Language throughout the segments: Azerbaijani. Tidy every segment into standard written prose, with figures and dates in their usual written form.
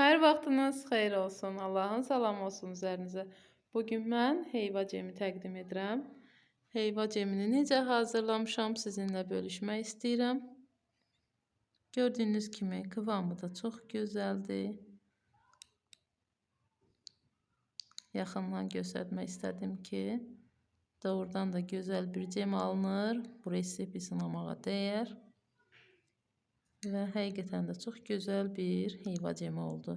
Hər vaxtınız xeyir olsun. Allahın salamı olsun üzərinizə. Bugün mən heyva cemi təqdim edirəm. Heyva cemini necə hazırlamışam sizinlə bölüşmək istəyirəm. Gördüyünüz kimi kıvamı da çox gözəldir. Yaxından göstərmək istədim ki, doğrudan da gözəl bir cem alınır. Bu resipi sınamağa dəyər. Və həqiqətən də çox gözəl bir heyva cemi oldu.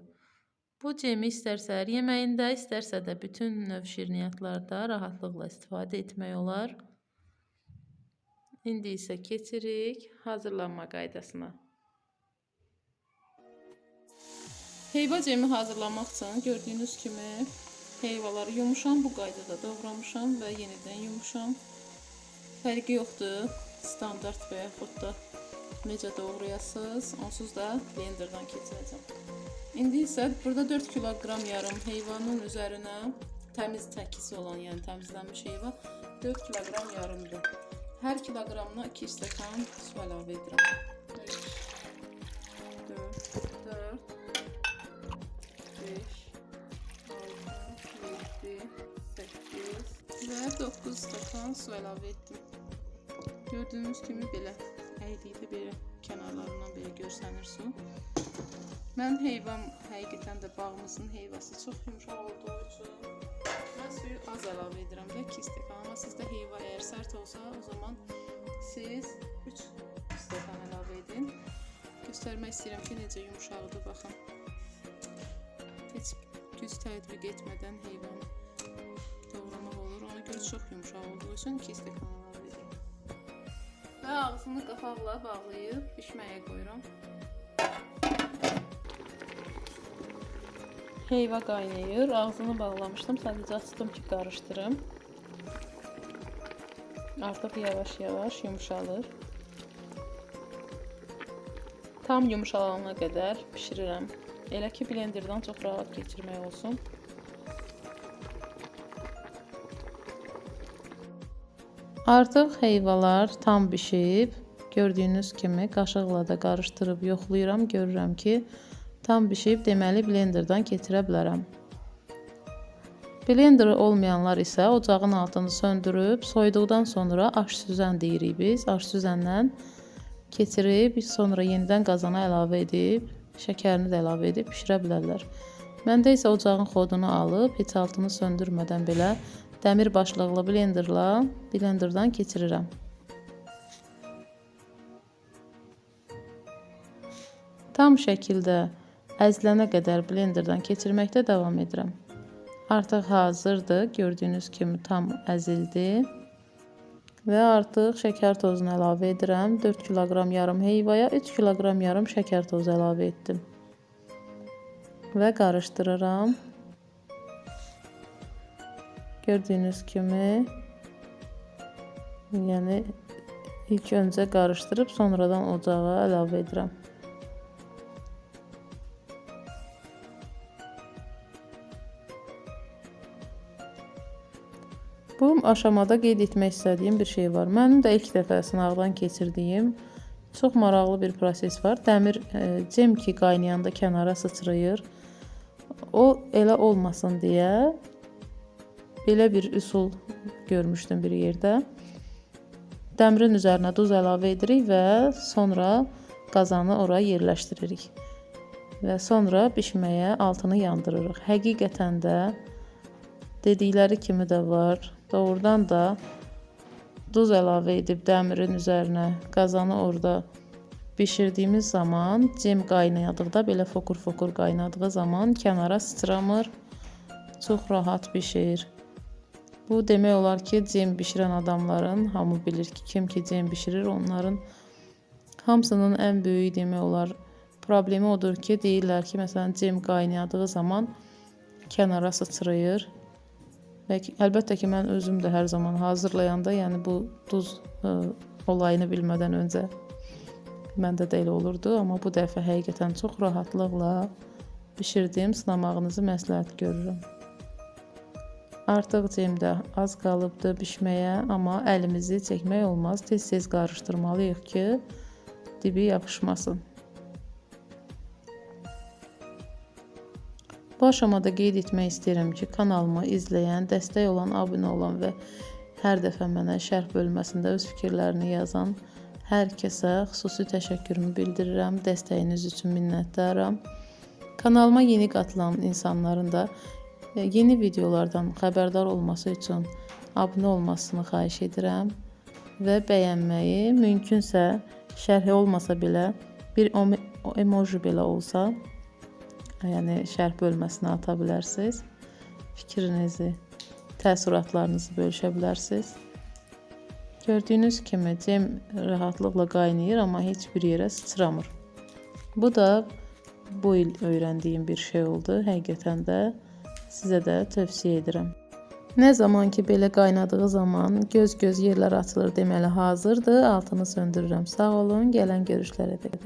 Bu cemi istər səhər yeməyində, istərsə də bütün növ şirniyyatlarda rahatlıqla istifadə etmək olar. İndi isə keçirik hazırlanma qaydasına. Heyva cemi hazırlamaq üçün gördüyünüz kimi heyvaları yumuşam, bu qaydada doğramışam və yenidən yumuşam. Fərqi yoxdur, standart və yaxud da necə doğrayasınız, onsuz da blenderdan keçirəcəm. İndi isə burada 4 kiloqram yarım heyvanın üzərinə təmiz təkisi olan, yəni təmizlənmiş heyva 4 kiloqram yarımdır. Hər kiloqramına 2 stəkan su əlavə edirəm. 3, 4, 4, 5, 6, 7, 8 və 9 stəkan su əlavə etdim. Gördüyünüz kimi belə əydikdə belə kənarlarından belə görsənir su. Mən heyvam həqiqətən də bağımızın heyvası çox yumşaq olduğu üçün mən suyu az əlavə edirəm də 2 stəkan. Amma sizdə heyva əgər sərt olsa, o zaman siz 3 stəkan əlavə edin. Göstərmək istəyirəm ki, necə yumşaqdır, baxın. Heç güc tətbiq etmədən heyvanı doğramaq olur. Ona görə çox yumşaq olduğu üçün 2 stəkan əlavə edirəm. Və ağzını qapaqla bağlayıb bişməyə qoyuram. Heyva qaynayır. Ağzını bağlamışdım. Sadəcə açdım ki, qarışdırım. Artıq yavaş-yavaş yumşalır. Tam yumşalana qədər bişirirəm. Elə ki, blenderdan çox rahat keçirmək olsun. Artıq heyvalar tam bişib. Gördüyünüz kimi qaşıqla da qarışdırıb yoxlayıram. Görürəm ki, tam bişib, deməli blenderdan keçirə bilərəm. Blenderi olmayanlar isə ocağın altını söndürüb, soyuduqdan sonra aş süzən deyirik biz. Aş süzəndən keçirib, sonra yenidən qazana əlavə edib, şəkərini də əlavə edib bişirə bilərlər. Məndə isə ocağın xodunu alıb, heç altını söndürmədən belə dəmir başlıqlı blenderdan keçirirəm. Tam şəkildə əzilənə qədər blenderdan keçirməkdə davam edirəm. Artıq hazırdır. Gördüyünüz kimi tam əzildi. Və artıq şəkər tozunu əlavə edirəm. 4 kiloqram yarım heyvaya 3 kiloqram yarım şəkər tozu əlavə etdim. Və qarışdırıram. Gördüyünüz kimi, yəni ilk öncə qarışdırıb sonradan ocağa əlavə edirəm. Bu aşamada qeyd etmək istədiyim bir şey var. Mənim də ilk dəfə sınaqdan keçirdiyim çox maraqlı bir proses var. Dəmir cem ki qaynayanda kənara sıçrayır. O elə olmasın deyə belə bir üsul görmüşdüm bir yerdə. Dəmirin üzərinə duz əlavə edirik və sonra qazanı ora yerləşdiririk. Və sonra bişməyə altını yandırırıq. Həqiqətən də dedikləri kimi də var. Doğrudan da duz əlavə edib dəmirin üzərinə qazanı orada bişirdiyimiz zaman cem qaynadıqda, belə fokur-fokur qaynadığı zaman kənara sıçramır. Çox rahat bişir. Bu demək olar ki, cem bişirən adamların, hamı bilir ki, kim ki cem bişirir, onların hamısının ən böyük demək olar problemi odur ki, deyirlər ki, məsələn, cem qaynadığı zaman kənara sıçrayır. Və əlbəttə ki, mən özüm də hər zaman hazırlayanda, yəni bu duz olayını bilmədən öncə məndə də elə olurdu, amma bu dəfə həqiqətən çox rahatlıqla bişirdim, sınamağınızı məsləhət görürəm. Artıq cemdə az qalıbdı bişməyə, amma əlimizi çəkmək olmaz. Tez-tez qarışdırmalıyıq ki, dibi yapışmasın. Bu aşamada qeyd etmək istəyirəm ki, kanalımı izləyən, dəstək olan, abunə olan və hər dəfə mənə şərh bölməsində öz fikirlərini yazan hər kəsə xüsusi təşəkkürümü bildirirəm. Dəstəyiniz üçün minnətdaram. Kanalıma yeni qatılan insanların da yeni videolardan xəbərdar olması üçün abunə olmasını xahiş edirəm və bəyənməyi, mümkünsə şərhi olmasa belə bir emoji belə olsa, yəni şərh bölməsinə ata bilərsiniz. Fikrinizi, təəssüratlarınızı bölüşə bilərsiniz. Gördüyünüz kimi cem rahatlıqla qaynayır, amma heç bir yerə sıçramır. Bu da bu il öyrəndiyim bir şey oldu. Həqiqətən də sizə də tövsiyə edirəm. Nə zaman ki belə qaynadığı zaman göz-göz yerlər açılır, deməli hazırdır. Altını söndürürəm. Sağ olun. Gələn görüşlərə dək.